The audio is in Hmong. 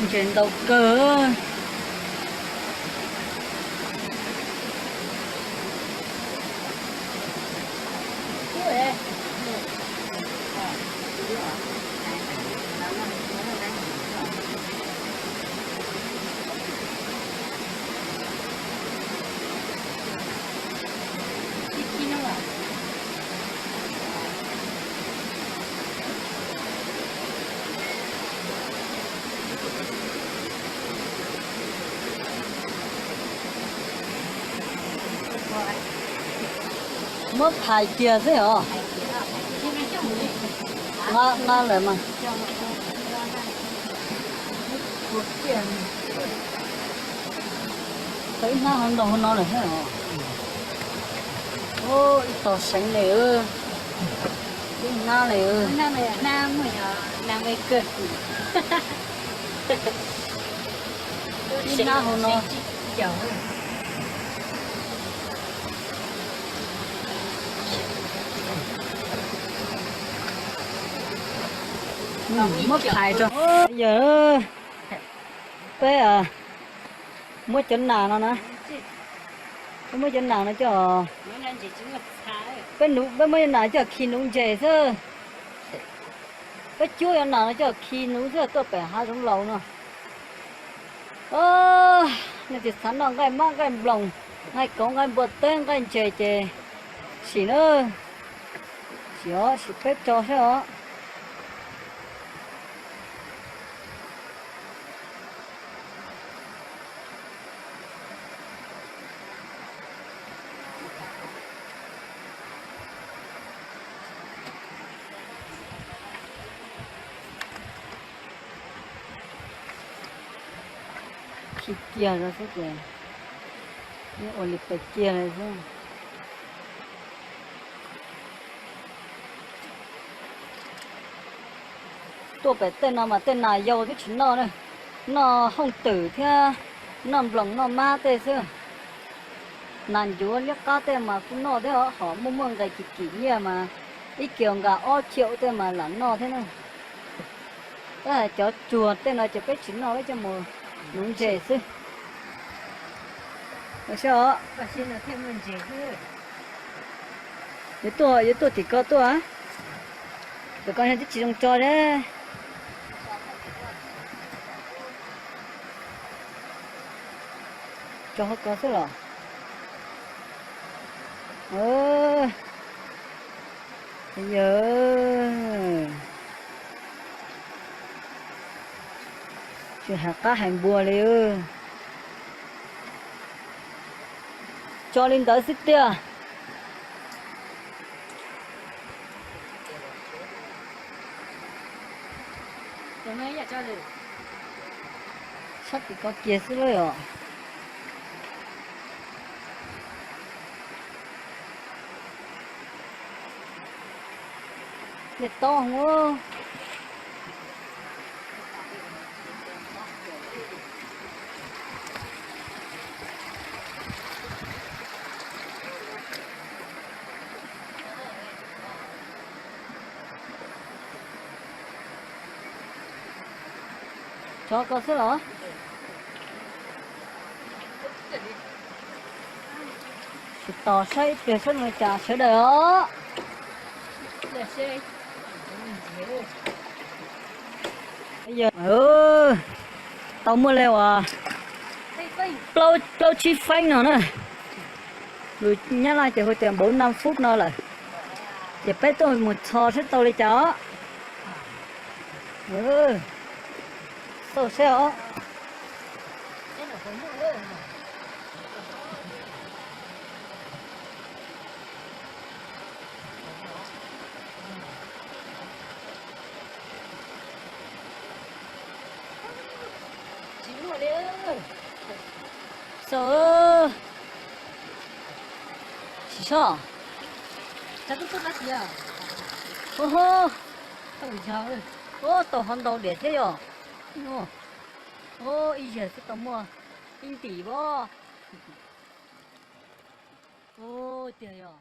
Ntses ntau kawg. Muab phais kiag xwb os. Nqa, nqa lawm mas. Tau ib hnab hauv nraum hauv no lawm xwb os. Ib tog seev li, ib hnab li. Ib hnab hauv no. Muab phais rau. Yog peb muab cov nas no na, peb muab cov nas no coj, peb, peb muab cov nas coj khi nuv ntses xwb. Peb cuab cov nas no coj khi nuv xwb tuaj pem hav zoov laus no. Nej tsis xav noj nqaij mab nqaij nploos, nqaij kauv nqaij npua teb nqaij ntses ces sim na, sim os, sim peb tso saib os. Khi kiag rau xwb ces, ua li pes kiag li xwb. Tuaj pem tej no mas tej nas yau twb tsis noj na, noj hooj twm thiab noj nploos noj mab tej xwb. Nas ncuav liab qab tej mas kuj noj thiab os, hom muaj muaj nqis kim kim nyiaj mas ib kiaus nqa ob cim tej mas lam noj thiab na. Tab hais cov tsuag tej no ces peb tsis noj, peb coj mus nuv ntses xwb. Saib os. Yuav tuaj, yuav tuaj tim ko tuaj. Tim ko twb tsis zoo tso thiab. Tso hauv ko xwb los? Yog, tsis hais qab hais npua li. Tso li ntawd xwb tiag. Sab tim ko kiag xwb lauj os. Dej tob heev. Tso ko xwb los? Tsis tos saib ib pliag saib zoo li cas sawv daws os. Tau muaj li uas plaub tsib feeb no na. Lus Nyab Laj ces hu tias bốn năm phút no lawm. Ces peb tuaj mus txhos saib tau li cas os. Xauj saib os. Xauj, sim saib. Ub, tau hov ntau diam thiab yog. Ib zaug xwb tau muaj ib ntim as. Ua tiag yog.